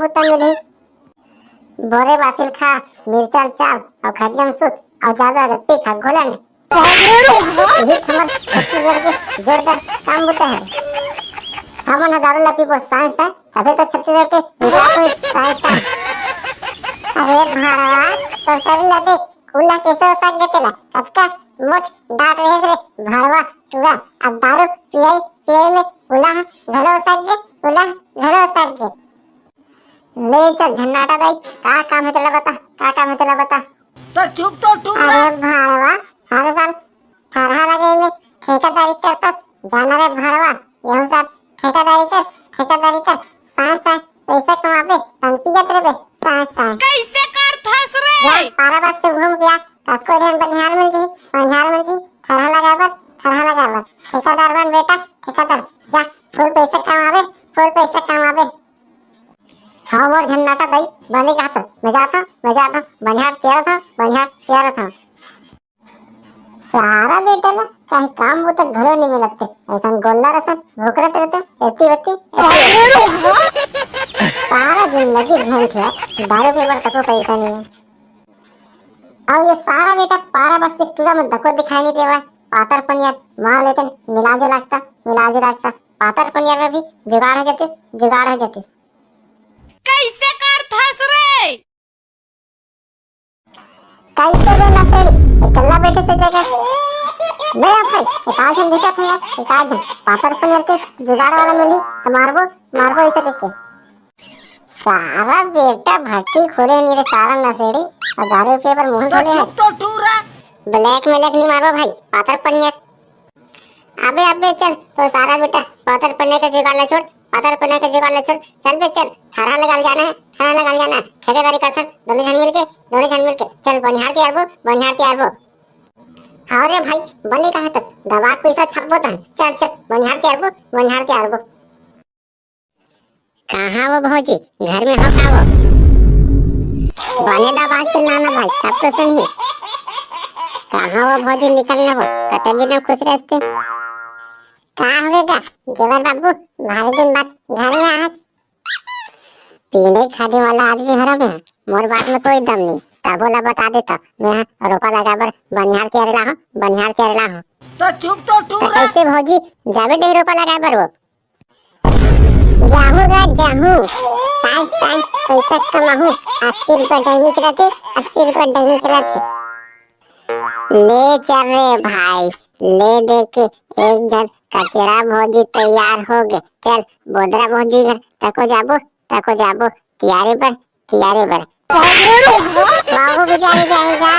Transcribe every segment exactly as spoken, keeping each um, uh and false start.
बूता मिलही। बोरे बासिल खा, मिर्चा चाप, अउ खटिया में सुत, अउ जादा अगर पी खा घोलन। यही हमर छत्तीसगढ़ के जोरदार काम बूता हे। हमन ह दारू ला पीबो सांझ सांझ, तभे तो छत्तीसगढ़ के विकास होई सांझ सांझ। अरे भाड़वा, तोर शरीर ला देख, उल्ला कैसे हो सक गे तेला? कतका मोट डाट रहे रे भाड़वा टूरा। अब दारू पियई पियई में उल्ला ह घलो हो सक गे, उल्ला ह घलो हो सक गे। ले चल झन्नाटा दाई, का काम हे तेला बता, का काम हे तेला बता। तो चुप तो टूरा। अरे भाड़वा, हर साल थरहा लगे में ठेकेदारी करतस, जाना रे भाड़वा, यहू साल ठेकेदारी कर, ठेकेदारी कर, सांझ सांझ पैसा कमाबे, संग पियत रहिबे, सांझ सांझ। कैसे करथस रे? जा, पारा बस से घूम गया, कतको झन बनिहार मिल गई, बनिहार मिल गई, थरहा लगाबर, थरहा लगाबर। ठेकेदार बन बेटा, ठेकेदार, जा, फुल पैसा कमाबे, फुल पैसा कमाबे। हाँ, मोर झन्नाटा दाई, बने कहा तो, मैं जाता हूँ, मैं जाता हूँ, बनिहार केरत हूँ, बनिहार केरत हूँ। सारा बेटा ला कहीं काम बूता घलो नहीं मिलत हे। ऐसन गोल्लर असन भोकरत रहिथे, एती ओती, एती ओती। सारा जिंदगी झेल थे, दारू पीबर तको पैसा नहीं हे। अउ ये सारा बेटा पारा बस से टूरा में तको दिखाई नहीं देवा। पातर पनियर मार लेते, मिला जे लागता, मिला जे लागता। पातर पनियर में भी जुगाड़ हो जातिस, जुगाड़ हो जातिस। कैसे करथस रे? कैसे रे नशेड़ी, एकल्ला बैठे से जगह। ले आ भाई, एक आध झन दिखत हे यार, एक आध झन पातर पनियर के जुगाड़ वाला मिली, तो मारबो, मारबो ऐसे देख के। सारा बेटा भट्टी खोले नहीं रे, सारा नशेड़ी, अउ दारू के ऊपर मुंह तो धोले हे। चुप तो टूरा। ब्लैक में लेक नहीं मारबो भाई, पातर पनियर। अबे, अबे, चल, तो सारा बेटा, पातर पनियर के जुगाड़ ला छोड़, पातर पनियर के जुगाड़ ला छोड़, चल बे, चल, थरहा लगाल जाना हे, थरहा लगाल जाना हे, खेतेदारी करथन, दोनों झन मिलके, दोनों झन मिलके, चल, बनिहार के आबो, बनिहार के आबो। हाँ रे भाई, बने कहा तस, दवा के पैसा छापबो तहन, चल, चल, बनिहार के आबो, बनिहार के आबो। कहाँ वो भौजी, घर में हो का वो? बने दबा के चिल्लाना भाई, तब तो सुनही। कहाँ वो भौजी, निकलना वो, कते बिना खुश रहते। का होगे गा, जेवर बाबू, भारी दिन बाद घर में आज। पीने खाने वाला आदमी हरा मैं, मोर बात में कोई दम नहीं। तभो ला बता देता, मैं रोपा लगाबर बनिहार के अरेला हूँ, बनिहार के अरेला हूँ। तो चुप तो टूरा। कैसे भौजी, जाबे नहीं रोपा लगाबर वो? जाहूँ गा, जाहूँ। साँझ, साँझ पैसा कमाहूँ। अस्सी रुपया डैमी चलाथे, अस्सी रुपया डैमी चलाथे। ले चल रे भाई, ले दे के एक झन कचरा भौजी तैयार हो गे। चल, बोदरा भौजी घर तको जाबो, तको जाबो। तियारे बर, तियारे बर। वहू बिचारी जाही गा,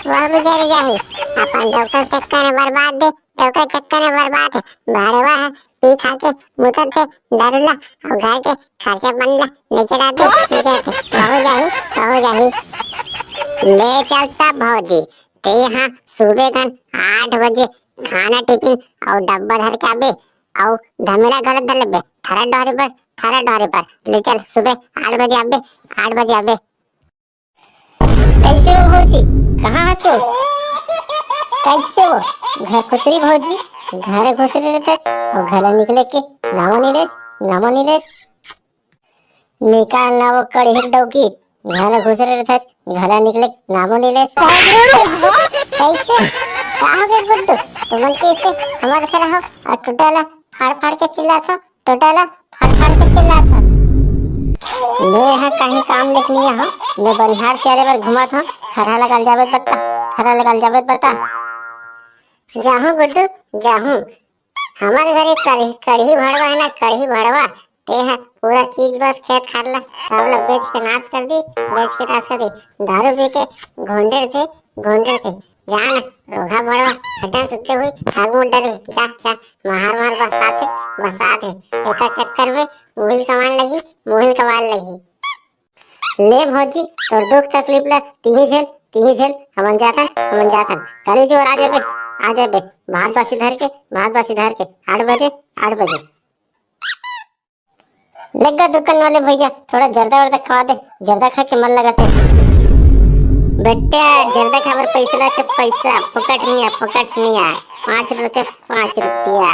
वहू बिचारी जाही। अपन डोकर चक्कर में बर्बाद दे, डोकर चक्कर में बर्बाद हे। भाड़वा हे, पी खा के मुतत हे दारू ला, अउ घर के खर्चा पानी ला नहीं चलाते, नहीं चलाते। वहू जाही, वहू जाही। ले चलता भौजी, ते यहाँ सुबह कन आठ बजे खाना टिफिन अउ डब्बा धर के आबे, अउ धमेला गलत धर लेबे, थरा डोहरे पर, थरा डोहरे पर। ले चल, सुबह आठ बजे आबे, आठ बजे आबे। कैसे हो भौजी? कहाँ हस तू? कैसे हो? घर खुसरी भौजी, घर खुसरी रहथस, अउ घर निकले के नामो नहीं लेस, नामो नहीं लेस। निकाल ना वो कड़ही डौकी, घर खुसरे रहथस, घर निकले नामो नहीं लेस। कैसे? का हो गया गुड्डू? तुमन कैसे हमारे घर हो अउ टोटा ला फाड़ फाड़ के चिल्लाथो? टोटा ला फाड़ फाड़ के चिल्लाथो। मैं हा कहीं काम लेके नहीं आहा, मैं बनिहार के अरे बर घुमाथो। थरा लगाल जाबे बता, थरा लगाल जाबे बता। जाहूँ गुड्डू, जाहूँ। हमारे घरे कड़ही, कड़ही भड़वा है ना, कड़ही भड़वा। ते हा पूरा चीज बस खेत खार ला, सब ला बेच के नाश कर दिस, बेच के नाश कर दिस। दारू पी के घोंडे थे, घोंडे थे। जा ना, रोगहा भड़वा, खड्डा में सुते हुई, भाग मुड़ डरे। जा, जा, मार मार बसात हे, बसात हे। एकर चक्कर में मुहिल कमाने लगी, मुहिल कमाने लगी। ले भौजी, तोर दुख तकलीफ ला तिही झेल, तिही झेल, हमन जाथन, हमन जाथन। कली जोर आ जाबे, आ जाबे। भात बासी धर के, भात बासी धर के, आठ बजे, आठ बजे। लग्गा दुकान वाले भैया, थोड़ा जर्दा वर्दा खवा दे, जर्दा खा के मन लगाथे। बेटा, जर्दा खाबर पैसा ला, पैसा, फोकट नहीं आ, फोकट नहीं आ। पाँच रुपये, पाँच रुपया।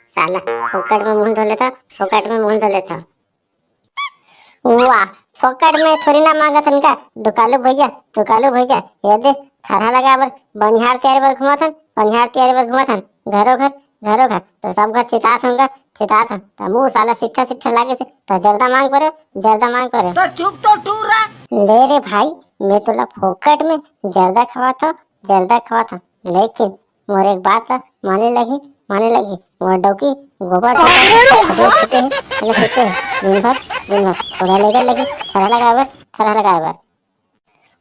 साला, फोकट में मुंह धो लेता, फोकट में मुंह धो लेता। वाह, फोकट में थोड़ी ना मांगत हन का, दुकालू भैया, दुकालू भैया, ये दे, थरहा लगाए बर बनिहार तियारे बर घूमत हन, बनिहार तियारे बर घूमत हन, घरो घर, घरो घर, तो सब घर चितात हन का, चितात हन, त मुंह साला सिट्ठा सिट्ठा लागे से, त जर्दा मांग परे, जर्दा मांग परे। तो चुप तो टूरा। ले रे भाई, मैं तोला फोकट में जर्दा खवात हूँ, जर्दा खवात हूँ, लेकिन मोर एक बात ला माने लगही, माने लगही। मोर डौकी गोबर से खदे छीटे हे, खदे छीटे हे। दिन भर, दिन भर ओला लेकर लगही, थरहा लगाए बर, थरहा लगाए बर।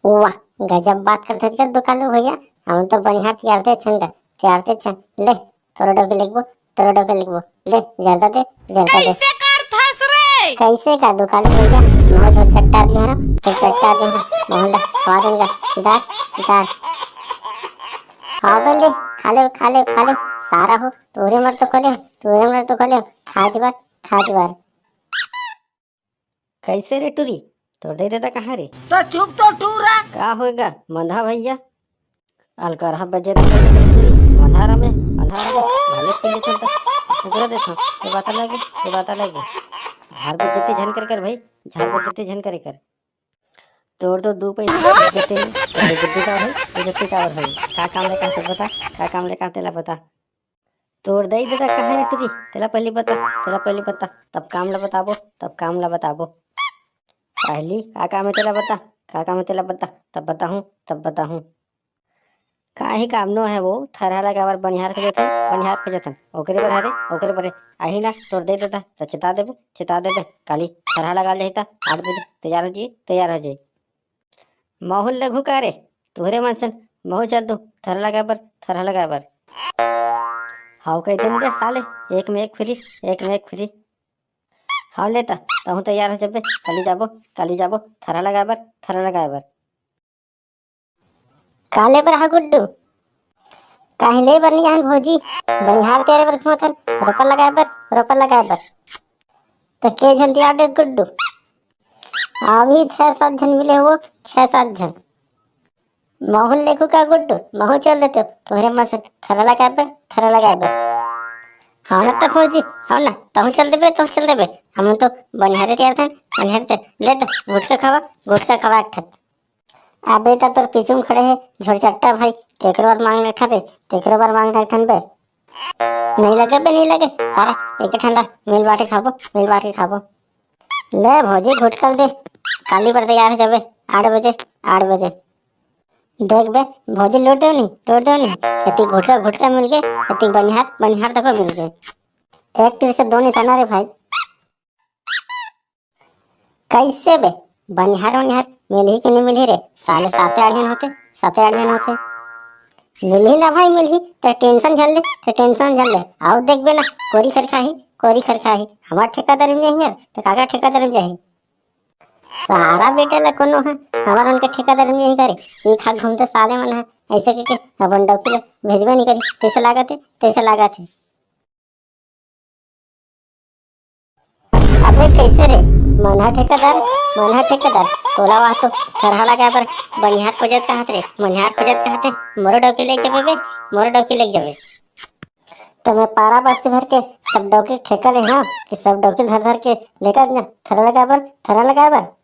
वाह, गजब बात करथे का दुकालू भैया। हम तो बनिहार तियारते छन का, तियारते छन। ले, तोरो डौकी लेगबो, तोरो डौकी लेगबो। ले, जर्दा दे, जर्दा दे। कैसे करथस रे? कैसे का दुकालू भैया? मैं झोर चट्टा दिया ना, झोर चट्टा दिया ना। मोहन ला खवा देंगा, सितार, सितार। हाँ बे, ले, खा ले, खा ले, खा ले। सारा हो, तोरे मर तो खोले, तोरे मर तो खोले। खाज बार, खाज बार। कैसे रे टूरी, तोर दे देता कहाँ रे? तो चुप तो टूरा। का होएगा मंधा भैया? अलकरहा बजे तो टूरी, मंधारा में, मंधारा में, भले खेले चलता। उगरा देखो, ये बात अलग है, ये बात अलग है। झार बेइज्जती झन कर कर भाई, झार बेइज्जती झन करे कर। तोर तो दू पैसा बेइज्जती नहीं, बेइज्जती का भाई, बेइज्जती का और भाई। का काम ले का तो बता, का काम ले का तेला बता। तोर दई ददा कहाँ रे टूरी? तेला पहली बता, तेला पहली बता, तब काम ला बताबो, तब काम ला बताबो। पहली का काम है तेला बता, का काम है तेला बता, तब बताहूँ, तब बताहूँ। का ही काम नो है वो, थरहा लगाए बर बनिहार खोजत हन, बनिहार खोजत हन। ओकरे बर हरे, ओकरे बर आही ना, तोर दई ददा, त चिता देबे, चिता देबे। काली थरहा लगा जाही त आठ बजे तैयार हो जी, तैयार हो जी। महू लेगहू का रे? तुहरे मन सन महू चल दू, थरहा लगाए बर, थरहा लगाए बर। हाव कह देन बे साले, एक में एक फ्री, एक में एक फ्री। हाव ले त, तहूँ तैयार हो जबे, काली जाबो, काली जाबो, थरहा लगाए बर, थरहा लगाए बर। का ले बर हा गुड्डू? काहे ले बर नहीं आन भौजी? बनिहार तेरे बर घूमत हन, रोपा लगाए बर, रोपा लगाए बर। त के झन तियार देस गुड्डू? अभी छह सात झन मिले हो, छह सात झन। महू लेगहू का गुड्डू, महू चल देते, तोहरे मन से थरहा लगाए बर, थरहा लगाए बर। हाँ ना त भौजी, हाँ ना, तहूँ चल देबे, तहूँ चल देबे। हम तो बनिहारे तियार थन, बनिहारे तियार। ले त, गुटखा खावा, गुटखा खावा एक ठन। अबे त तोर पीछू में खड़े हे झोरचट्टा भाई, तेकरो बर मांग रखा रे, तेकरो बर मांग रखन बे। नहीं लगे बे, नहीं लगे। सारा एक ठंडा मिल बांट के खाबो, मिल बांट के खाबो। ले भौजी, घुटकल दे, काली बर तैयार हो जाबे, आठ बजे, आठ बजे। देख बे भौजी, लूट देव नहीं, लूट देव नहीं। एती घुटका, घुटका मिल गए, एती बनिहार, बनिहार तको मिल गए। एक तीर से दो निशाना रे भाई। कैसे बे? बनिहार वनिहार मिलही कि नहीं मिलही रे? साले साते आढ़ियन होते, साते आढ़ियन होते। मिलही ना भाई, मिलही। ते टेंशन झन ले, ते टेंशन झन ले। आओ देखबे ना, कोरी खरखाही, कोरी खरखाही। हमार ठेकादारी में नहीं है, तो काका ठेकादारी में जाही? सारा बेटा ला कोनो है, हमार उनके ठेकादारी में नहीं करे। एक हाथ घूमते साले मन है, ऐसे करके अपन डौकी ला भेजबे नहीं करी। तैसे लागत है, तैसे लागत है। अबे कैसे रे? मंधा ठेकादार, मंधा ठेकादार, तोला वहाँ तो थरहा लगा बर बनिहार खोजत कहत रे, बनिहार खोजत कहत रे, मोरो डौकी लेके जाबे बे, मोरो डौकी लेके जाबे। तो मैं पारा बस्ती भर के सब डौकी ठेका ले, हाँ, कि सब डौकी धर धर के लेकर जा, थरहा लगा बर, थरहा लगा बर।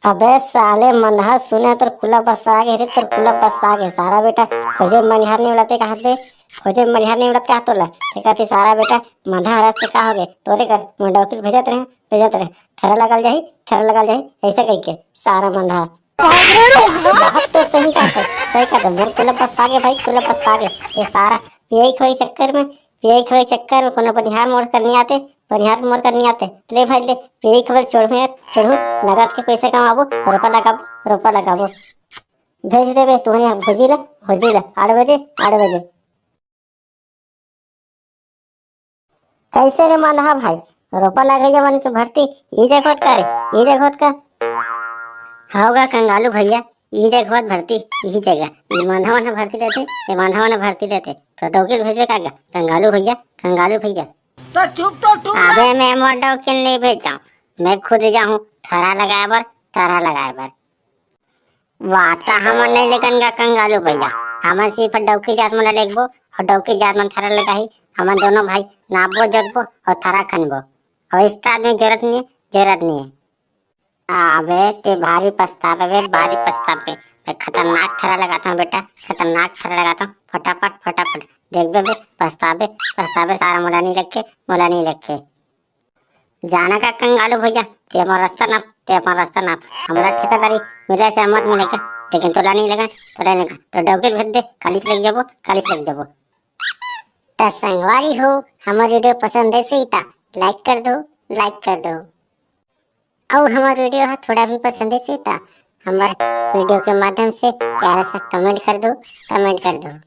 अबे साले मंदहा, सुने तोर कुला बस्सा गे रे, तोर कुला बस्सा गे। सारा बेटा खोजे मनिहार नहीं उड़ाते कहा थे, खोजे मनिहार नहीं उड़ाते कहा तोला। ठीक है, सारा बेटा मंदहा हरस से का हो गए? तोरे कर मैं डौकी भेजत रहे, भेजत रहे। थरा लगल जाही, थरा लगल जाही, ऐसे कह के सारा मंदहा। बात तो सही कहा थे, सही कहा थे। मोर कुला बस्सा गे भाई, कुला बस्सा गे। ये सारा यही खोई चक्कर में, यही खोई चक्कर में कोनो बनिहार मोर कर नहीं आते। बनिहार मोर कर नहीं आते। ले भाई ले, यही खबर छोड़ू यार, छोड़ू। नगद के पैसे कमाबो, रोपा लगाबो, रोपा लगाबो। भेज देबे तुहने भौजी ला, भौजी ला, आठ बजे, आठ बजे। कैसे रे मंदहा भाई, रोपा लगइया मन के भर्ती ई जगह होत का रे, ई जगह होत का? होगा कंगालू भैया, ई जगह होत भर्ती, ई जगह, ई मंदहा मन भर्ती लेते, ये मंदहा मन भर्ती लेते, तो डौकी भेजबे का गा? कंगालू भैया, कंगालू भैया। तो चुप तो टूरा। अबे मैं मोर डौकी नहीं भेजाऊं, मैं खुद जाऊं थरा लगाए बर, थरा लगाए बर। वाह, त हमन नहीं लेगन गा कंगालू भैया, हमन सिर्फ डौकी जात मन लेगबो और डौकी जात मन थरा लगाही। हमन दोनों भाई नापबो, जोतबो और थरा खनबो। और इस्ताद में जरूरत नहीं है, जरूरत नहीं है। अबे ते भारी पछताबे बे, भारी पछताबे। मैं खतरनाक थर्रा लगाता हूँ बेटा, खतरनाक थर्रा लगाता हूँ। फटाफट, फटाफट। देखबे बे, पछताबे, पछताबे, सारा मोला नहीं लगे, मोला नहीं लगे। जाना का कंगालू भैया, ते अपन रास्ता नाप, ते अपन रास्ता नाप। हमरा ठेकेदारी मिले से मत मिले के, लेकिन तोला नहीं लगा, तोला नहीं लगा। तो डौकी भेज दे, काली से लग जाबो, काली से लग जाबो। त संगवारी हो, हमर वीडियो पसंद है सही ता लाइक कर दो, लाइक कर दो। अउ हमर वीडियो ह थोड़ा भी पसंद है सही ता हमर वीडियो के माध्यम से प्यारा सा कमेंट कर दो, कमेंट कर दो।